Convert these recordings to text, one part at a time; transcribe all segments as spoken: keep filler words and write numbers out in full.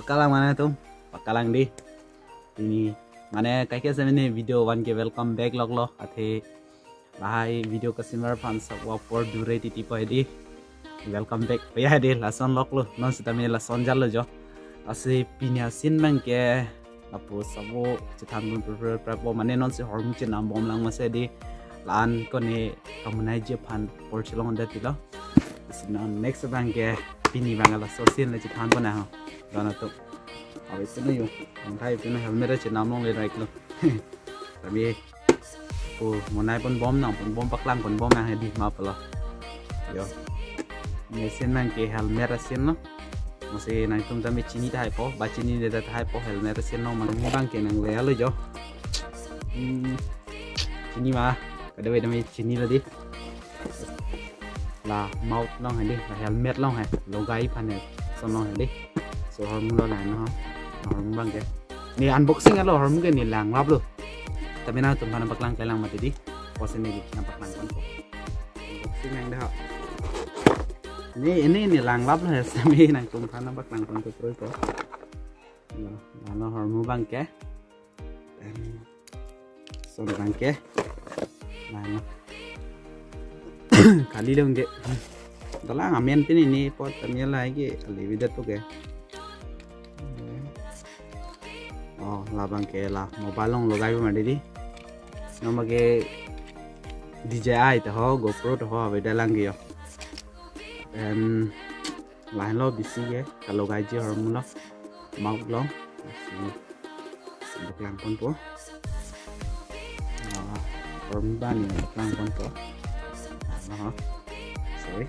Kalang mane atum, pakalang dei. Pini mane kaike seme ne video one K welcome back loklo, athe lahai video kesimar aphan sabo apor dure titi po dei. Welcome back po ya dei, lason loklo, non sitame lason jalo jo. Lasi pini asin abangke lapu sabo chethan dun prapra po, mane non si hormu chenam bom lang mase dei, la-an kone kamunaiji aphan apor chelong det tilo. Lasi non next abangke pini abang laso asin le chethan pon nang ho. Dona tu. Abe sino yo. Ang thai pino helmet chenam longle raiklo. Kami ko monai pon bom nang, pon bom paklang pon bom nang dei ma pulo. Yo. Ne asin abangke helmet asin lo. Masi nangtum tame chini tahai po, ba chinine tahai po, helmet asin lo, mane abangke nangle lo jo. Hmm. Chini ma, kadokave tame chinilo dei. La mouth along hai dei, la helmet along hai, logai aphan hai, lason along hai dei. So hormu lo lahenlo ho, hormu abangke. Ne unboxing lo, hormu ke ne langlaplo. Tame nangtum aphan nangpaklang klelang mati dei. Pose ne dei, nangpaklang ponpo. Unboxing nang dei ho. Ne, ne, ne langlaplo hai, tame nangtum aphan nangpaklang ponpo kroi po. Lo, lahenlo hormu abangke. Em, lason abangke. Lahenlo. Kali long ke. Dalang amen pini ne apot tame lahai ke ali bidat po ke. Oh, labangke la mobile along logai ma dei. Noma ke D J I ta ho, GoPro ta ho, abe dalang ke yo. Em, lahenlo bisi ke, kalogaiji hormu lo, mouth along. Lasi, lasi paklang ponpo. Ah, hormu abang ne paklang ponpo. Aha. Sorry.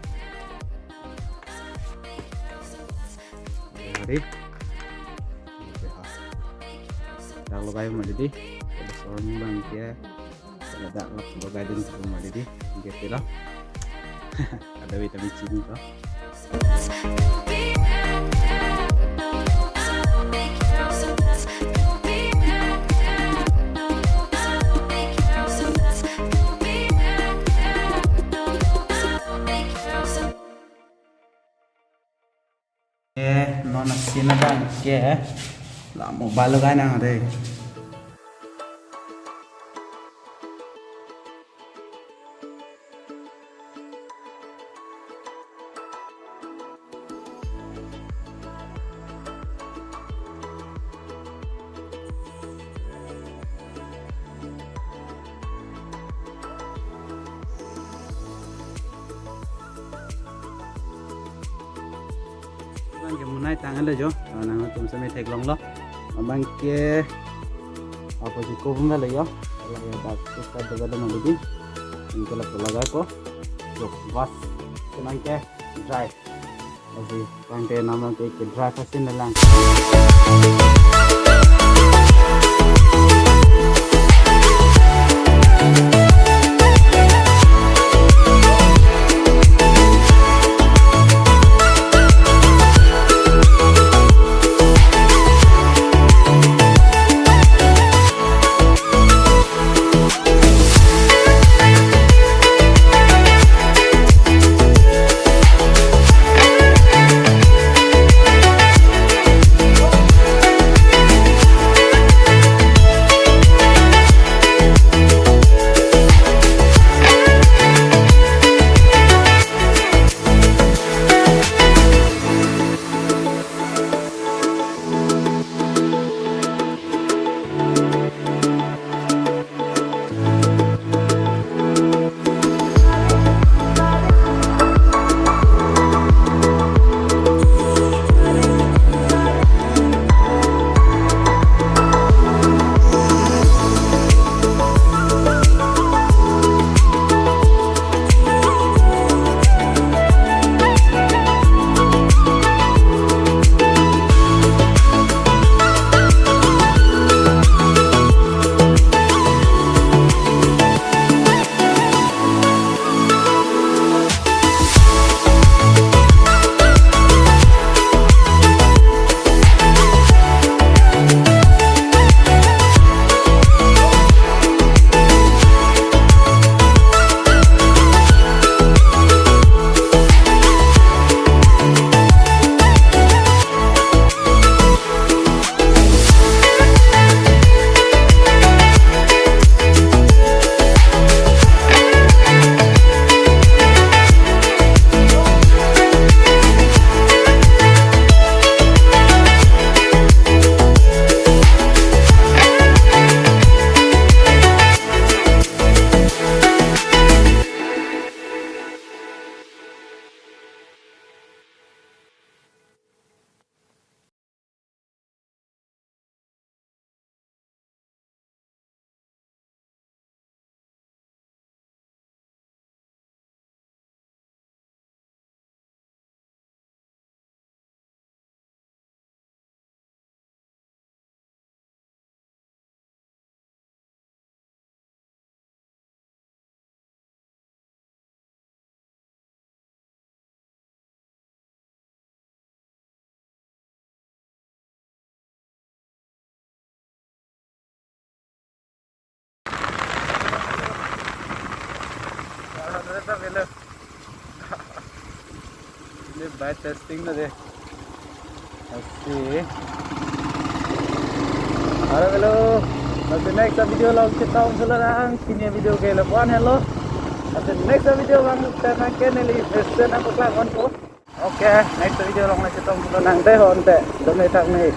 Ready? Oke, ha. Dak logai ma dei. Ada hormu abangke. Ada dak logai dun ma dei. Gitu lo. Ada vitamin C ni to. Eh, non asin abangke la mobile logai nang dei. Abangke monai tang lo jo, nangtum seme theklonglo. Abangke apo si ko bunda lo jo. Kalau ya dak kita dega dema dei. Anke lapu logai ko. Jo, bas. Abangke dry. Lasi, abangke non abangke ke dry asin le lang. Asa velo. Ini bike testing na dei. Lasi. Halo, halo. Lasi next video along chetong thulo nang. Pini avideo ke lapu-an helo. Lasi next video along chetong ke neli besen aku klang on po. Okay, next video along chetong thulo nang dei ho ante. Dome thang ni.